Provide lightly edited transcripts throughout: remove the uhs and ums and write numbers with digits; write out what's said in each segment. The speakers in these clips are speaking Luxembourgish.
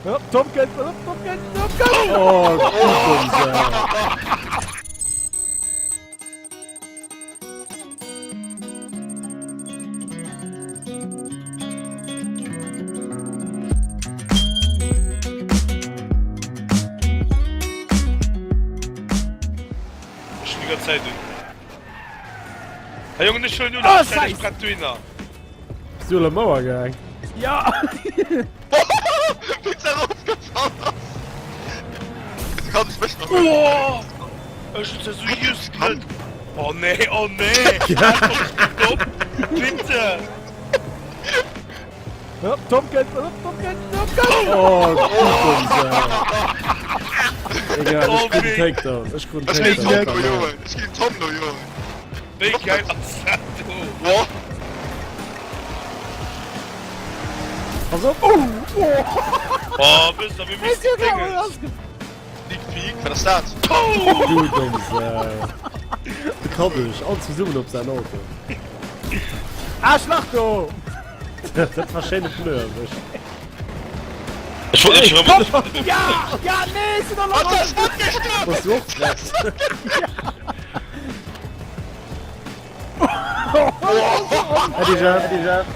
Op, Tom kënnt, op, Tom kënnt, Tom kënnt! Oh, du domm Sau! Ech hun déi ganz Zäit un. Hey Jongen, ech huelen un, Oh, ech stell dech Scheiss! prett dohinner. Bist du an der Mauer gaang? Ja! Wéi se erofgefall ass. Du kanns mech nach Oh! Ech hun se sou just net. Oh nee, oh nee! Halt op, bitte! Op, Tom kënnt, op, Tom kënnt, Tom kënnt! Oh, du domm Sau! Egal, ech Oh, krut en wéi- Takedown. Ech krut en Ech ginn Takedown. Tom no, Joen. Ech ginn Tom no, Joen. Wéi geil ass dat do? Boah. Pass op! Oh, wësst der, mir Ist müssen ja geil, Dingens. ass ge- Sneak Peek, wat ass dat? Du domm Sau! De Kaddusch, all zesummen op säin Auto. Aarschlach do! Dat war schéin de Pneu erwëscht. Ech wollt net schon Komm! Ja! Ja, nee, sinn alle Wat ass dat gestuerf? Bass du och prett? Äddi Jeff, Äddi Jeff.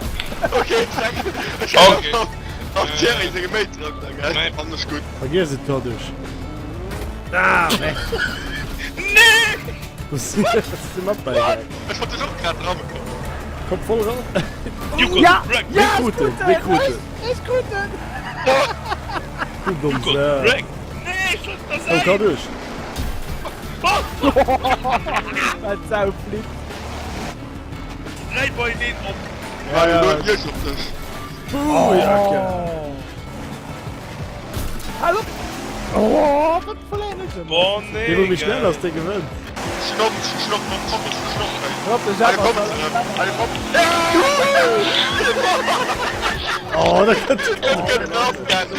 Okay, check. Ech hab Okay. op op Thierry senge Méi dran, da, gell? Nein. Alles gutt. Vergiess et, Kaddusch. Ah, nee. Nee! Was ist denn mat bei gaang? Ech wollt dech och grad rammen. Komm voll ran. You got Ja! wrecked! Ja, Mir ech kruten, krut mir en! kruten. Ech ech krut en! Du You domm got Sau. wrecked! Nee, schloss das Komm, ein! Kaddusch. Wat Sau flippt. Dräi beieneen op. Ja, ja. ja. Elo iech op dech. Booyaka. Hal op! Oh, wat verléieren ech ëmmer? Boah, nee! Dee wou méi schnell gell. ass, dee gewënnt. Schnopp, schnopp, komm, komm, schnopp, ey. Hör op, de Alle Jeff kommen ass erëm, alle kommen. Oh, da kënnt de Ech gëtt drauf, gell.